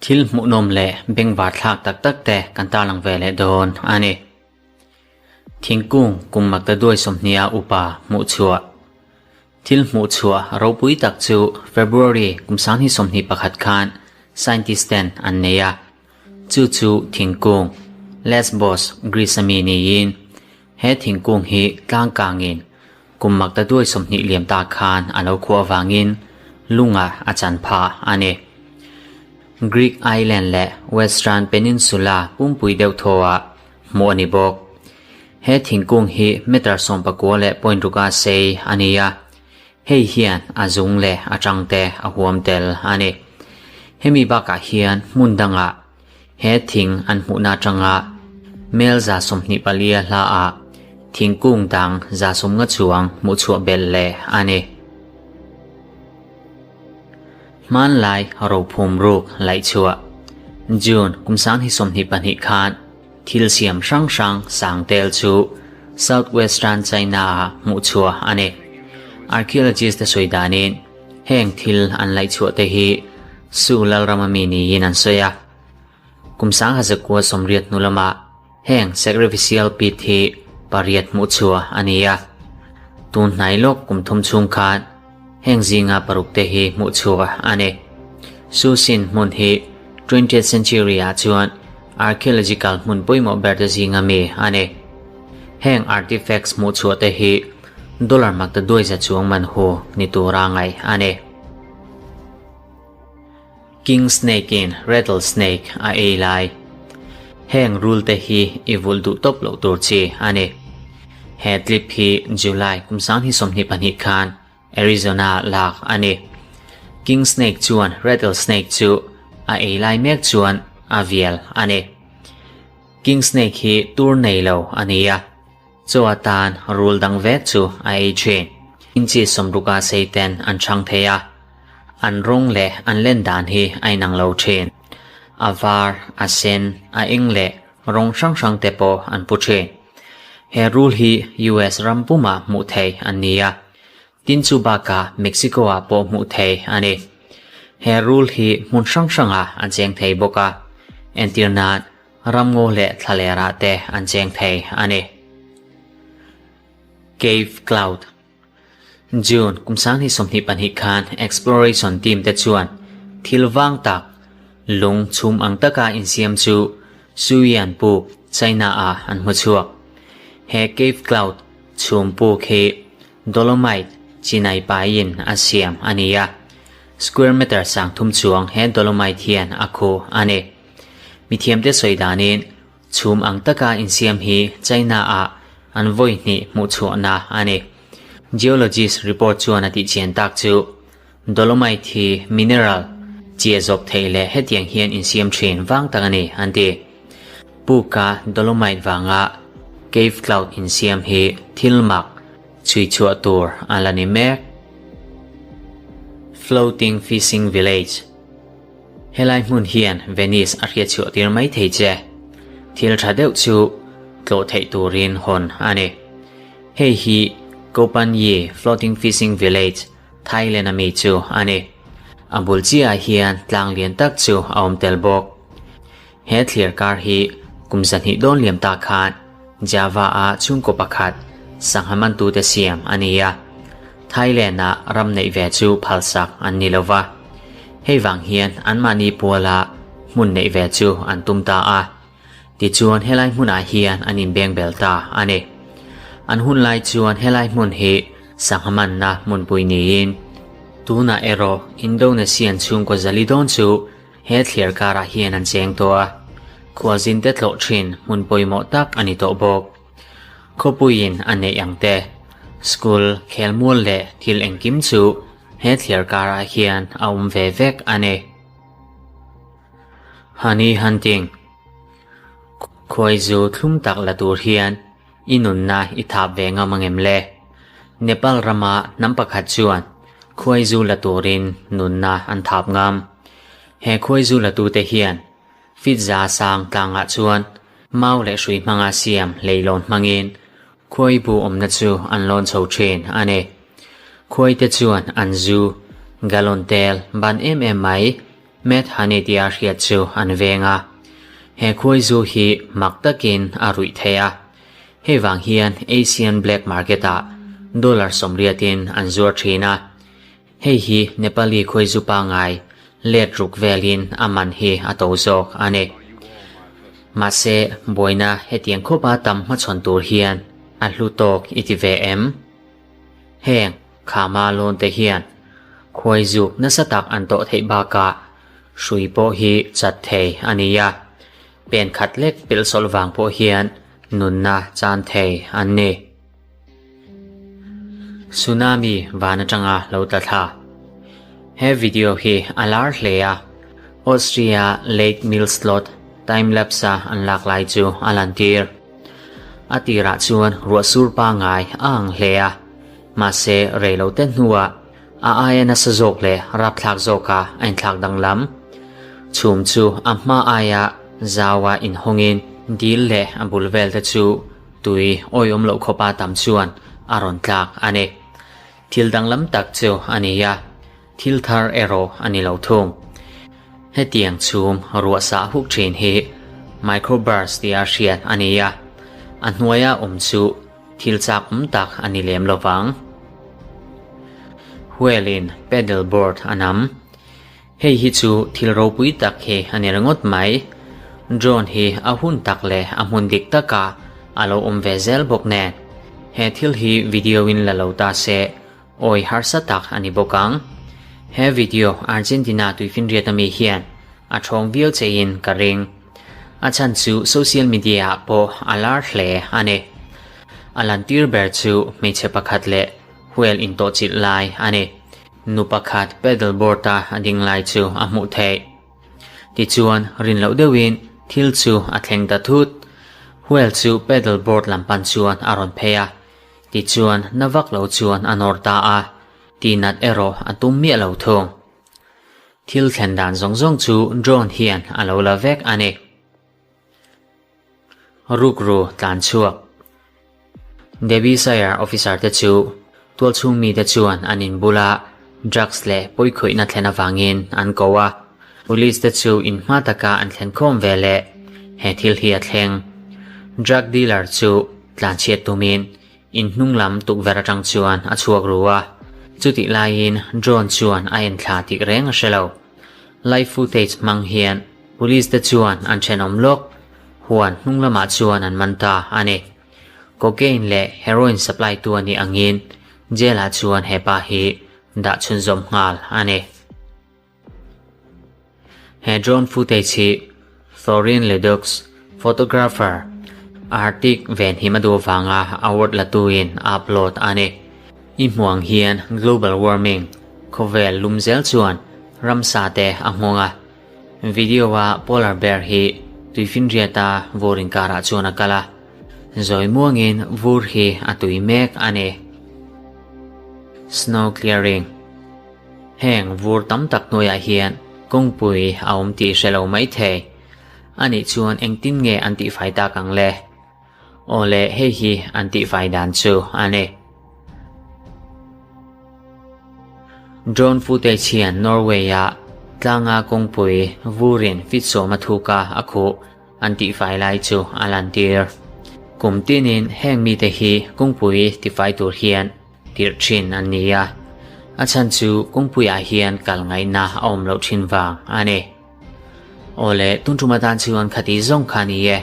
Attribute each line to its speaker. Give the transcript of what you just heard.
Speaker 1: Thil hmuhnawm leh bengvar thlak tak tak te kan tarlang ve leh dawn a ni. Thingkung kum makta duai sawmhnia upa hmuhchhuah. Thil hmuhchhuah ropui tak chu February kum sanghnih 21 khan scientist ten an nei a. Chu chu thingkung Lesbos, Greece ami niin he thingkung hi tlangkangin kum makta duai 20 liam ta khan a lo khuah avangin lunga a chan phah a ni. Greek Island leh Western Peninsula pumpui deuh thawah hmuh a ni bawk. He thingkung hi meter 19 leh point ruka sei a ni a. Hei hian a zung leh a tangte a huam tel a ni. Hemi bakah hian hmun dangah he thing an hmuhna tanga mel za 24 hla a thingkung dang za 50 chuang hmuhchhuah belh leh a ni. Hmanlai rophum ruk laihchhuah. June kum 2022 khan thil siam hrang hrang sang tel chu Southwestern China a hmuhchhuah a ni. Archaeologist te sawi danin heng thil an laihchhuah te hi Su Lalrama mi niin an sawi a. Kum 1980 hnu lamah heng sacrificial pit hi pariat hmuhchhuah a ni a. Tun hnai lawk kum thum chhung khan heng zinga paruk te hi hmuhchhuah a ni. Su Sin hmun hi 20th century ah chuan archaeological hmun pawimawh ber te zinga mi a ni. Heng artifacts hmuhchhuah te hi dollar makta duai za chuang man hu ni tura ngai a ni. King snake in rattlesnake a ei lai. Heng rul te hi i vul duh tawp loh tur chi a ni. He clip hi July kum 2022 khan Arizona lak a ni. King snake chuan rattlesnake chu a ei lai mek chuan a vial a ni. King snake hi tur nei lo a ni a. Chaw atan rul dang vek chu a ei thin. Inchi 60 sei ten an chang thei a. An rawng leh an len dan hi a inang lo thin. A var, a sen, a eng leh rawng hrang hrang te pawh an pu thin. He rul hi US ram pumah hmuh thei an ni a. Tin chu bakah Mexico ah pawh hmuh thei a ni. He rul hi hmun hrang hrangah an cheng thei bawk a. Entir nan ramngaw leh thlalerah te an cheng thei a ni. Cave Cloud. June kum 2022 khan exploration team te chuan thil vang tak lung chhum ang taka insiam chu Suian puk China a an hmuchhuak. He cave cloud chhum puk hi dolomite chinai pain a siam a ni a. Square meter sang thum chuang he dolomite hian a khu a ni. Mi thiam te sawi danin chhum ang taka insiam hi China a an vawi hnih hmuhchhuahna a ni. Geologist report chuan a tihchian tak chu dolomite hi mineral chia zawp thei leh hetiang hian insiam thin vang tak a ni an ti. Puka dolomite wanga cave cloud insiam hi thil mak chui chhuah tur a la ni mek. Floating Fishing Village. Helai hmun hian Venice a hriatchhuah tir mai thei che. Thil tha deuh chu tlawh theih turin hawn a ni. Hei hi Koh Pan Yi Floating Fishing Village, Thailand ami chu a ni. A bul chiah hian tlang lian tak chu a awm tel bawk. He thlir kar hi kum 200 dawn liam ta khan Java a chhungkaw pakhat sangha tu te siam a ni a. Thailand a ram neih ve chu phalsak an ni lova. Hei wang hian an mahni puala hmun neih ve chu an tum ta a. Ti chuan helai hmunah hian an inbeng bel ta a ni. An hun lai chuan helai hmun hi sangha manna hmunpui niin tuna erawh Indonesian chhungkaw zali dawn chu he thlir karah hian an cheng tawh a. Khualzin te tlawh thin hmun pawimawh tak a ni tawh bawk. Khawpuiin a neih ang te. School khelmual leh thil engkim chu he thlir karah hian a awm ve vek a ni. Honey hunting. Khuai zu thlum tak la tur hian i nunna i thap ve ngam angem le. Nepal rama hnam pakhat chuan khuai zu la turin nunna an thap ngam. He khuai zu la tu te hian fit za sang tlangah chuan mau leh hrui hmanga siam leilawn hmangin khuai bu awmna chu an lawn chho thin a ni. Khuai te chuan an zu Gallon tel ban em em mai Meth Honey tia hriat chu an veng a. He khuaizu hi mak takin a ruih thei a. Hei vang hian Asian black market ah dollar sawmriatin an zuar thin a. Hei hi Nepali khuaizu pangai let ruk velin a man hi a to zawk a ni. Mahse, buaina hetiang khawpa tam hmachhawn tur hian a hlu tawk i ti ve em? Heng khama lawn te hian khuai zuk nasa tak an tawh theih bakah hrui pawh hi chat thei a ni a, pen khat lek pelh sawlh vang pawh hian nunna chan thei an ni. Tsunami van atanga lo tla thla. He video hi a lar hle a, Austria Lake Millslot time-lapse a an lak lai chu a lantir. A tirah chuan ruah sur pangai a ang hle a, mahse rei lo te hnuah a aia nasa zawk leh rapthlak zawkah a inthlak danglam. Chhum chu a hma aia zaua inhawngin dil leh a bul vel te chu tui awihawm loh khawpa tam chuan a rawn tlak a ni. Thil danglam tak chu a ni a, thil thar erawh a ni lo thung. Hetiang chhum ruah sah huk thin hi microburst tia hriat a ni a, a hnuaia awm chu thil chak awm tak a ni lem lo vang. Whale in paddle board a nam. Hei hi chu thil ropui tak hi a ni ringawt mai. Drone hi a hun tak leh a hmun dik takah a lo awm ve zel bawk nen. He thil hi video in la lo ta se Awi harsa tak a ni bawk ang. He video Argentina tuifinriat ami hian a thawng viau che in ka ring. A chhan chu social media ah pawh a lar hle a ni. A lantir ber chu hmeichhe pakhat leh whale intawhchilh lai a ni. Nu pakhat paddle board a a ding lai chu a hmuh theih. Tichuan rin loh deuhin thil chu a thleng ta thut. Whale chu paddle board lam pan chuan a rawn phei a. Tichuan, na vak lo chuan a nawr ta a, tihnat erawh a tum miah lo thung. Thil thlen dan zawng zawng chu drone hian a lo la vek a ni. Rukru tlan chhuak. Derbyshire officer te chu tualchhung mite chuan an inbula drugs leh pawikhawihna thlen avangin an ko a. Police te chu inhma taka an thlen khawm ve leh he thil hi a thleng. Drug dealer chu tlanchhiat tumin in hnung lam tukverh atang chuan a chhuak ru a, chutih laiin drone chuan a en thla tih reng a hre lo. Live footage hmang hian police te chuan an thenawm lawk huan hnung lamah chuan an man ta a ni. Cocaine leh heroin supply tu a nih angin jail ah chuan hepa hi dah chhunzawm nghal a ni. He drone footage hi Thorin Ledoux, photographer, Arctic venhim a duh vanga award la tuin a upload a ni. I hmuh ang hian global warming, khawvel lum zel chuan ramsa te a nghawng a. Video a polar bear hi tuifinriata vur inkarah chuan a kal a. Zawi muangin vur hi a tui mek a ni. Snow clearing. Heng vur tam tak hnuaiah hian kawngpui a awm tih hre lo mai thei. Anih chuan engtin nge an tihfai tak ang le? Aw le, hei hi an tihfai dan chu a ni. Drone footage hian Norway-a tlanga kawngpui vurin feet sawma thuka a khuh an tihfai lai chu a lantir. Kum tinin heng mite hi kawngpui tifai tur hian Tirh thin an ni a, a chhan chu kawngpuiah hian kal ngaihna a awm loh thin vang a ni. Awle, tun tum atan chuan khati zawng kha ni e.